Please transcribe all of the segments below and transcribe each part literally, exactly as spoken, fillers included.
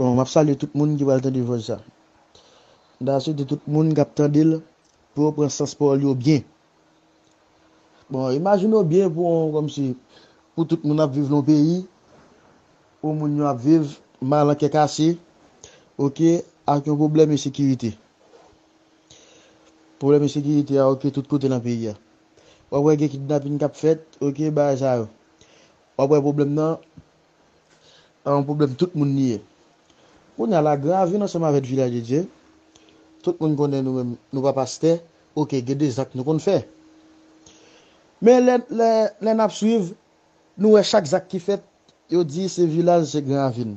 Bon, m ap salye tout moun ki pral tande vòs sa. M ta swete tout moun k ap tande l pou yo pran sans pawòl yo byen. Bon, imajine w byen pou yon, kòmsi, pou tout moun ap viv nan yon peyi, pou moun yo ap viv mal an kè kase, oke, ak yon pwoblèm ensekirite. Pwoblèm ensekirite a, oke, tout kote nan peyi a. W ap wè gen kidnapin k ap fèt, oke, bagay sa yo. W ap wè pwoblèm nan, a yon pwoblèm tout moun li ye. Kounye a la, Gran Ravin ansanm avèk Vilaj de Dye, tout moun konnen nou menm, nou pa pastè, oke, gen de zak nou konn fè. Men lè, lè, lè n ap swiv, nou wè chak zak ki fèt, yo di se Vilaj, se Gran Ravin.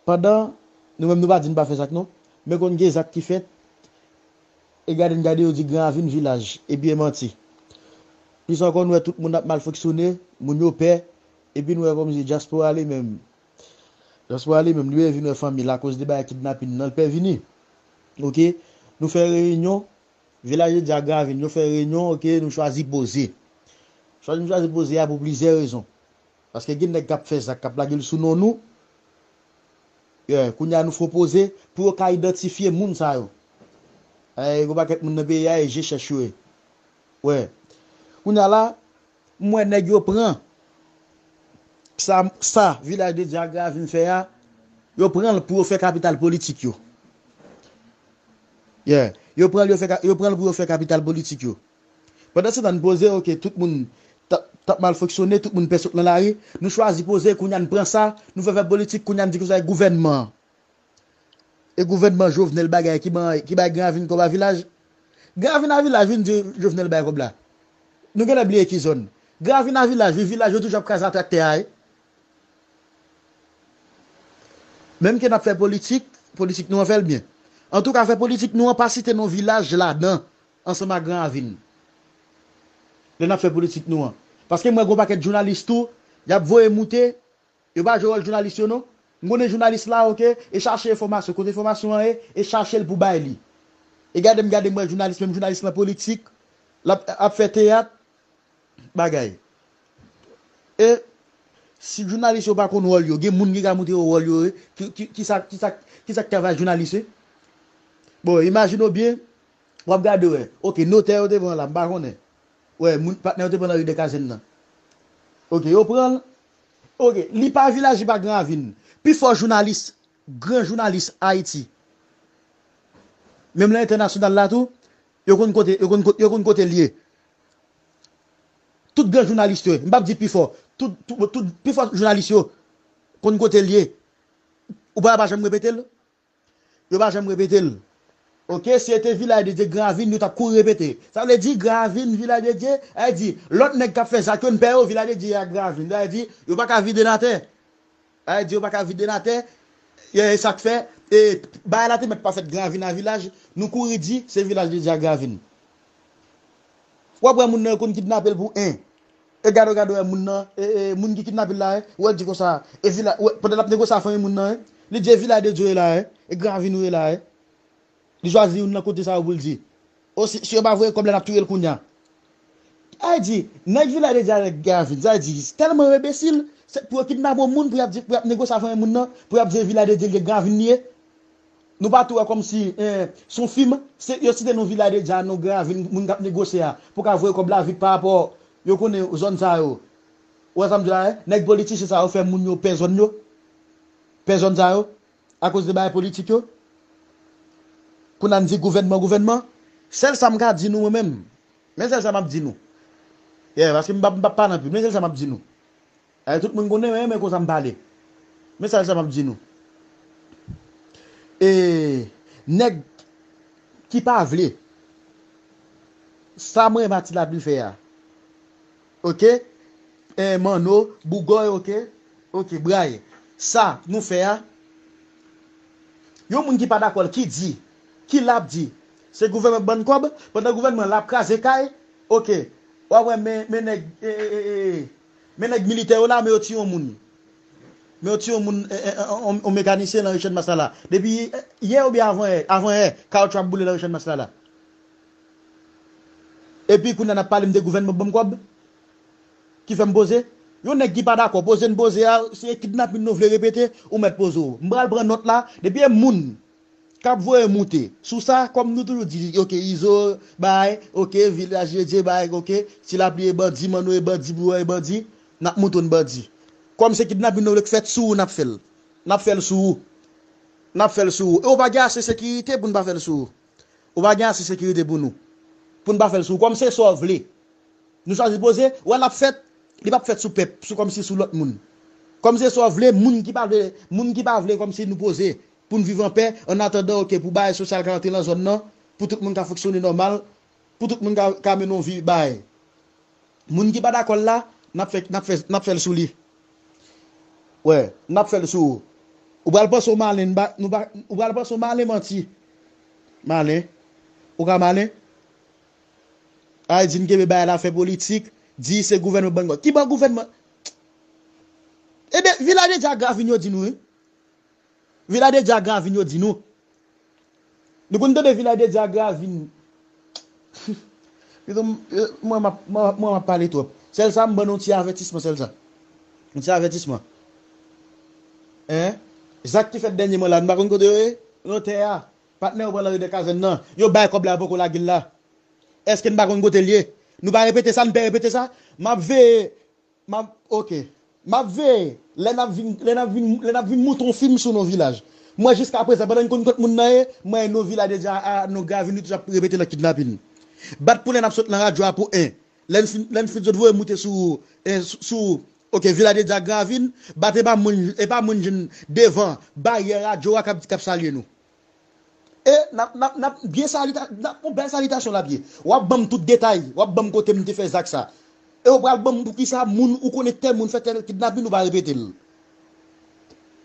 Pandan, nou menm nou pa di n pa fè zak non, men konn gen zak ki fèt, e gade n gade yo di Gran Ravin Vilaj, epi e manti. Plis ankò, nou wè tout moun ap mal fonksyone, moun yo pè, epi nou wè kòmsi dyaspora li menm. Dyaspora li menm, li vin wè fanmi l akoz de bagay kidnapin nan, l pè vini. Oke, nou fè reyinyon, Vilaj de Dye ak Gran Ravin, yo fè reyinyon, oke, nou chwazi poze. Chwazi nou chwazi poze a pou plizyè rezon. Paske gen nèg k ap fè zak, k ap lage l sou non nou. Yeah, kounye a nou fè poze pou yo ka idantifye moun sa yo. Eh, gen yon pakèt moun nan peyi a, e je chèch yo ye. Wè. Kounye a la, m wè nèg yo pran sa, sa Vilaj de Dye ak Gran Ravin fè a, yo pran l pou yo fè kapital politik yo. Yeah. Yo pran l, yo fè ka-, yo pran l pou yo fè kapital politik yo. Pandan se tan n poze, oke, tout moun t ap, t ap mal fonksyone, tout moun pè sot nan lari, nou chwazi poze, kounye a n pran sa, nou fè fè politik, kounye a n di konsa e gouvènman an. E gouvènman Jovenel bagay ki ban, ki bay Gran Ravin kòb a Vilaj. Gran Ravin a Vilaj vin di Jovenel bay kòb la. Nou genlè bliye ki zòn. Gran Ravin a Vilaj, wi, Vilaj yo toujou ap kraze a traktè a, wi. Menm ke n ap fè politik, politik nou an fè l byen. Antouka, fè politik nou an pa site non Vilaj ladan, ansanm ak Gran Ravin. Lè n ap fè politik nou an. Paske m wè gon pakèt jounalis tou, y ap voye moute, yo pa jwe wòl jounalis yo non. M konnen jounalis la, oke, e chache enfòmasyon, kote enfòmasyon an ye, e chache l pou bay li. E gade m, gade m wè jounalis, menm jounalis lan politik, l ap, ap fè teyat, bagay. E si jounalis yo pa konn wòl yo, gen moun ki ka montre yo wòl yo, ki, ki, ki sa, ki sa, ki sa k travay jounalis, wi? Bon, imajine w byen, w ap gade, wè. Oke, notè yo te pran la, m pa konnen. Wè, moun, patnè yo te pran nan ri de Kazèn nan. Oke, yo pran l. Oke, li pa Vilaj, li pa Gran Ravin. Pifò jounalis, gran jounalis Ayiti, menm nan entènasyonal la tou, yo konn kote, yo konn kote, yo konn kote l ye. Tout gran jounalis yo, m p ap di pifò, tout, tout, tout, pifò jounalis yo konn kote l ye. Ou pa, pa janm repete l? Yo pa janm repete l. Oke, si se te Vilaj de Dye, Gran Ravin, yo t ap kouri repete. Sa vle di, Gran Ravin, Vilaj de Dye, sa vle di, lòt nèg k ap fè zak yo, n pè yo, Vilaj de Dye ak Gran Ravin. Sa vle di, yo pa ka vide n atè. Sa vle di, yo pa ka vide n atè. E sa k fè, e, bagay la te mèt pa fèt Gran Ravin a Vilaj, nou kouri di, se Vilaj de Dye ak Gran Ravin. W ap wè moun nan yo konn kidnape l pou en. E gade w, gade w, moun nan, e, e, moun ki kidnape l la, e, ou wè l di konsa, e Vilaj, ou wè, pandan l ap negosye a fanmi moun nan, e, li di e Vilaj de Dye w ye la, e, e Gran Ravin ou ye la, e. Li chwazi youn nan kote sa yo pou l di. O, si, si yo pa voye kòb la, n ap touye l kounye a. Sa vle di, nèg Vilaj de Dye avèk Gran Ravin, sa vle di, tèlman yo enbesil, se pou yo kidnape yon moun, pou y ap di, pou y ap negosye a fanmi moun nan, pou y ap di e Vilaj de Dye l ye, Gran Ravin li ye. Nou pa tou wè kòmsi, eh, se yon fim, se, yo site non Vilaj de Dye a, non Gran Ravin, moun k ap negosye a, pou ka voye kòb la vit pa rapò, yo konnen zòn sa yo. Ou wè sa m di la, eh? Nèg politisyen sa yo fè moun yo pè zòn yo. Pè zòn sa yo. Akoz de bagay politik yo. Kounye a n di gouvènman, gouvènman. Sèl sa m ka di nou mwen menm. Men sèl sa m ap di nou. Yeah, paske m p ap, m p ap pale anpil. Men sèl sa m ap di nou. Eh, tout moun konnen mwen renmen konsa m pale. Men sèl sa m ap di nou. E nèg ki pa vle sa mwen Mati Lapli fè a. Oke? Eh, Manno, Bougòy, oke? Oke, Bray. Sa nou fè a, yon moun ki pa dakò l, ki di, ki l ap di, se gouvènman k ban n kòb, pandan gouvènman l ap kraze kay, oke. W ap wè men, men nèg, e, e, e, e, men nèg militè yo la, men yo tiye yon moun. Men yo tiye yon moun, e, e, e, yon, yon mekanisyen nan ri Channmas la la. Depi, e, yè oubyen avan yè, avan yè, kawotchou ap boule nan ri Channmas la la. Epi kounye a n ap pale m de gouvènman k ban m kòb, ki fè m poze. Yon nèg ki pa dakò, poze n poze a, se kidnapin nou vle repete, ou mèt poze w. M pral pran nòt la, depi e moun k ap voye moute sou sa, kòm nou toujou di, oke, Izo, bay, oke, Vilaj Dedye, bay, oke, Ti Lapli e bandi, Manno e bandi, Bouyon e bandi, n ap montre n bandi. Kòm se kidnapin nou vle k fèt sou ou, n ap fè l. N ap fè l sou ou. N ap fè l sou ou. E ou pa gen ase sekirite pou n pa fè l sou ou. Ou pa gen ase sekirite pou nou. Pou n pa fè l sou ou. Kòm se sa w vle. Nou chwazi poze, wè l ap fèt, li p ap fèt sou pèp, sou kòmsi sou lòt moun. Kòm se sa w vle, moun ki pa vle, moun ki pa vle kòmsi nou poze, pou n viv anpè, annatandan, oke, pou bagay sosyal ka rantre nan zòn nan, pou tout moun ka fonksyone nòmal, pou tout moun ka, ka mennen yon vi bagay. Moun ki pa dakò l la, n ap fè, n ap fè, n ap fè l sou li. Wè, n ap fè l sou ou. Ou pral panse w malen, n pa, nou pa, ou pral panse w malen manti. Malen. Ou ka malen? Ay di n kenbe bagay la fè politik, di se gouvènman bann gòt. Ki ban gouvènman? Ebyen, Vilaj Dedye ak Gravin yo di nou, wi. Vilaj Dedye ak Gravin yo di nou. Nou konn tande Vilaj Dedye ak Gravin. Pito m, eh, mwen m ap, mwen, mwen m ap pale twòp. Sèl sa, m ban nou ti avètisman, sèl sa. Yon ti avètisman. Hein? Zak ki fèt dènyèman la, nou pa konn kote yo ye? Nan tè a. Patnè yo pran nan ridè kazèn nan. Yo bay kòb la, yo poko lage l la. Èske n pa konn kote l ye? Nou pa repete sa, n pè repete sa? M ap veye, m ap, oke. M ap veye. Lè n ap vin, lè n ap vin, lè n ap vin monte yon fim sou non Vilaj. Mwen jiskaprezan, pandan n konn kot moun nan ye, mwen non Vilaj Dedye a, a, non Gravin, nou toujou ap repete nan kidnapin. Bat pou lè n ap sot nan radyo a pou en. Lè n fin, lè n fin sot voye moute sou, en, sou, sou, oke, Vilaj Dedye ak Gravin, bat e pa moun, e pa moun jwenn devan baryè radyo a k ap, k ap salye nou. E n ap, n ap, n ap byen salita-, n ap, yon bèl salitasyon l ap ye. W ap ban m tout detay, w ap ban m kote m te fè zak sa. E w pral ban m poukisa moun ou konnen tèl moun fè tèl kidnapin, ou pa repete l.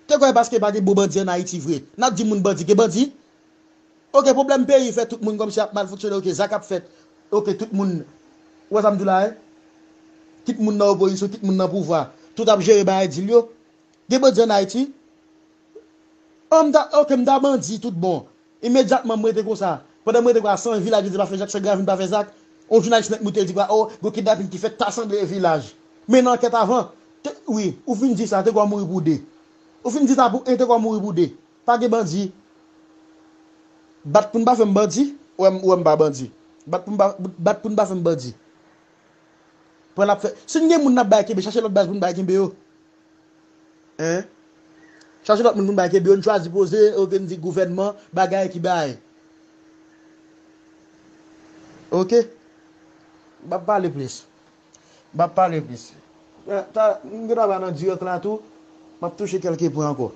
Te kwè paske pa gen bon bandi ann Ayiti vre. N ap di moun bandi, gen bandi? Oke, pwoblèm peyi fè tout moun kòmsi ap mal fonksyone, oke, zak ap fèt. Oke, tout moun, ou wè sa m di w la, en? Kit moun nan opozisyon, kit moun nan pouvwa. Tout ap jere bagay dil yo. Gen bandi ann Ayiti? An, m ta, oke, m ta bandi tout bon. Imedyatman, m rete konsa. Pandan m rete konsa, san Vilaj Dedye pa fè zak, san Gravin pa fè zak, yon jounalis mèt moute, l di, o, gon kidnapin ki fèt, ta sanble e Vilaj. Men nan ankèt avan, te, wi, ou fin di sa, te kwè w mouri pou de. Ou fin di sa pou en, te kwè w mouri pou de. Pa gen bandi. Bat pou n pa fè m bandi, ou wè m, ou wè m pa bandi. Bat pou n pa, bat pou n pa fè m bandi. Pran n ap fè, si n gen moun n ap bay kenbe, chache lòt baz pou n bay kenbe yo. Hein? Chache lòt moun pou n bay kenbe yo, n chwazi poze, oke, n di gouvènman, bagay ki bay. Oke? M p ap pale plis. M p ap pale plis. Eh, ta, m gentan pa nan dirèk la tou, m ap touche kèlke pwen ankò.